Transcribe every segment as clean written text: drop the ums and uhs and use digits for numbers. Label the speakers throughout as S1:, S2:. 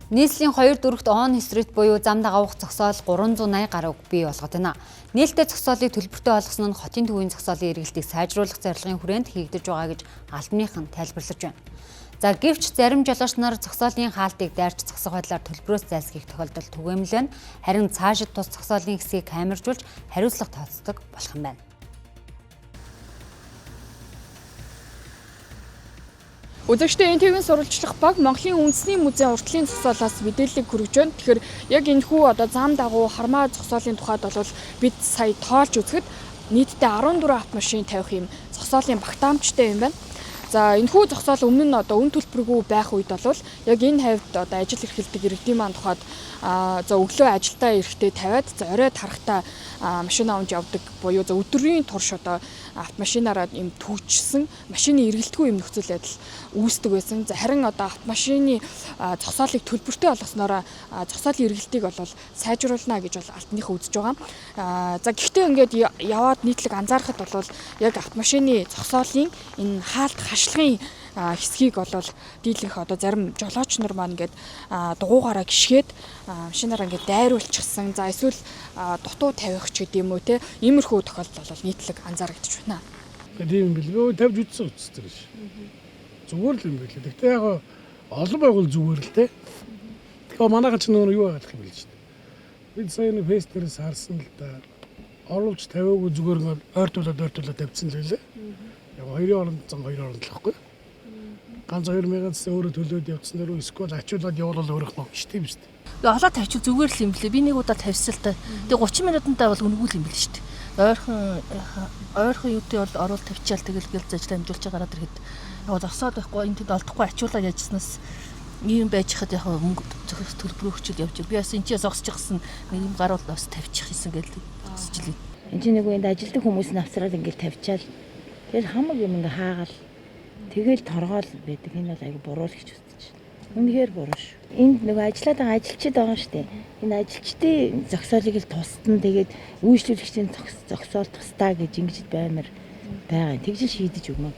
S1: Нийслэлийн 2 дүүрэгт он street буюу зам дагавах зогсоол 380 гаруйг бий болгоод байна. Нээлттэй зогсоолыг төлбөртэй болгосон нь хотын төвийн зогсоолын эргэлтийг сайжруулах зорилгын хүрээнд хийгдэж байгаа гэж албаныхан тайлбарлаж байна. За гэвч зарим жолооч нар зогсоолын хаалтыг дайрч зогсох байдлаар төлбөрөөс зайлсхийх тохиолдол түгээмэл байна. Харин цаашид тус зогсоолын хэсгийг камержуулж хариуцлага тооцдог болох юм байна.
S2: Үзэгчдээ НТВ-ийн сурвалжлах баг Монголын үндэсний музейн уртлын зогсоолоос мэдээллийг хүргэж байна. Тэгэхээр яг энэхүү одоо зам дагуу хармаа зогсоолын тухайд бол бид сая тоолж үзэхэд нийтдээ 14 автомашин тавих юм зогсоолын багтаамжтай юм байна. За энэхүү зогсоол өмнө нь одоо үн төлбөргүй байх үед бол яг энэ хавьд одоо ажил эрхэлдэг иргэдийн маань тухайд за өглөө ажилдаа ирэхдээ тавиад за орой тарахтаа машин авч явдаг буюу за өдрийн турш одоо автомашинаараа юм түүчсэн машины эргэлтгүй юм нөхцөл байдал үүсдэг байсан. За харин одоо автомашины зогсоолыг төлбөртэй болгосноор зогсоолын эргэлтийг бол сайжруулна гэж бол албаныхаа үзэж байгаа. За гэхдээ ингээд яваад нийтлэг анзаарахад бол яг автомашины зогсоолын энэ хаалт хашлагын хэсгийг бол дийлэнх одоо зарим жолооч нар маань ингээд дугуугаараа гიშгээд машинаараа ингээд дайруулчихсан. За эсвэл дутуу тавих ч гэдэм үү те иймэрхүү тохиолдол бол нийтлэг анзаарэгдэж байна.
S3: Тийм билээ. Тавьж үзсэн үстэй гэж. Зүгээр л юм билээ. Гэхдээ яг олон байгуул зүгээр л те. Тэгэхээр манайхан ч нөгөө юу яагаад юм бэл ч. Бид сая нэг фейс дээрээс харсан л да. Оруулж тавиагүй зүгээр ингээд ойртуулаад тавьчихсан л байлээ. Яг хоёрын оронд зам хоёрын оронд л байхгүй. Ганц 2000 цэс өөрөө төлөөд явцсан дээр эсвэл ачуулаад явуул өөрөх нь шүү дээ юм шүү дээ.
S4: Тэгээ олоо тавьчих зүгээр л юм блэ. Би нэг удаа тавьсан л та. Тэгээ 30 минутандаа бол үнэгүй л юм бэл шүү дээ. Ойрхон юутай бол оруул тавьчаал тэгэл гэл зажлаа амжуулж гараад ирэхэд яг зогсоод байхгүй энэ тэнд олдохгүй ачуулаад яжснаас ийм байж хад яг мөнгө төлбөрөө өгчөл явж. Би бас энэ ч зогсчихсан нэг юм гаруул бас тавьчих хийсэн гэл зогсож лээ.
S5: Энд чинь нэг энд ажилтдаг хүмүүс навсраад ингээл тавьчаал. Тэгэл хамаг юм ингээ хаагаал. Тэгэл торгоол байдаг. Энэ бол айгу буруу л гэж үзэж байна. Үнэхээр буруу шүү. Энд нөгөө ажиллаад байгаа ажилчид байгаа шүү дээ. Энэ ажилчдын зогсоолыг л тусдан тэгээд үйлчлүүлэгчдийн зогсоол тусдаа гэж ингэж баймар байгаа. Тэгж шийдэж өгмөө.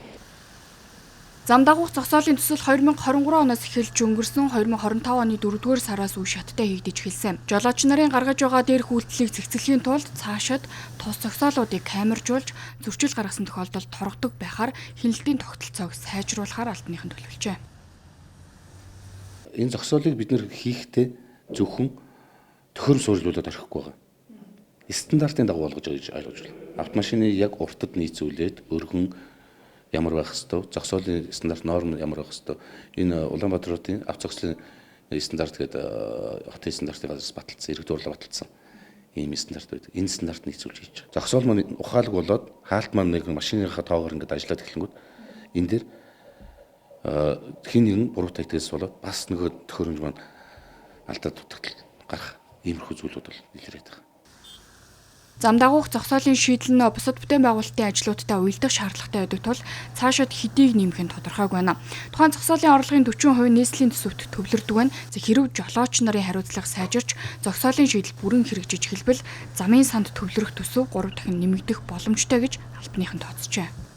S2: Зам дагуух зогсоолын төсөл 2023 оноос эхэлж өнгөрсөн 2025 оны 4-р сараас үе шаттай хийгдэж эхэлсэн. Жолооч нарын гаргаж байгаа дээрх үйлдэлийг цэгцлэхийн тулд цаашид тус зогсоолуудыг камержуулж зөрчил гаргасан тохиолдолд торгодог байхаар хяналтын тогтолцоог сайжруулахаар албаныхан төлөвлөжээ.
S6: Энэ зогсоолыг бид нэр хийхдээ зөвхөн төхөөрөм суурилуулаад орхихгүй байгаа. Стандартын дагуу болгож байгаа гэж ойлгож байна. Автомашины яг уртад нийцүүлээд өргөн ямар байх хэвээр, зогсоолын стандарт норм ямар байх хэвээр, энэ Улаанбаатар хотын авто зогсоолын стандарт гэдэг хотын стандартыг баталсан, иргэд хурлаар баталсан ийм стандарт байдаг. Энэ стандарт нийцүүлж хийж байгаа. Зогсоол маань ухаалаг болоод хаалт маань нэг машиныхаа тоогоор ингээд ажиллаад эхлэнгүүт энэ дээр хин нэгэн буруутай итгэс болоод бас нөгөө төхөөрөмж маань алдаа дутагдал гарах иймэрхүү зүйлүүд бол илрээд байгаа.
S2: Зам дагуух зогсоолын шийдэл нь бусад бүтээн байгуулалтын ажлуудтай уялдах шаардлагатай байдаг тул цаашид хэдийг нэмэх нь тодорхойгүй байна. Тухайн зогсоолын орлогын 40% нийслэлийн төсөвт төвлөрдөг байна. Хэрв жолооч нарын хариуцлага сайжирч зогсоолын шийдэл бүрэн хэрэгжиж эхэлбэл замын санд төвлөрөх төсөв 3 дахин нэмэгдэх боломжтой гэж албаныхан тооцжээ.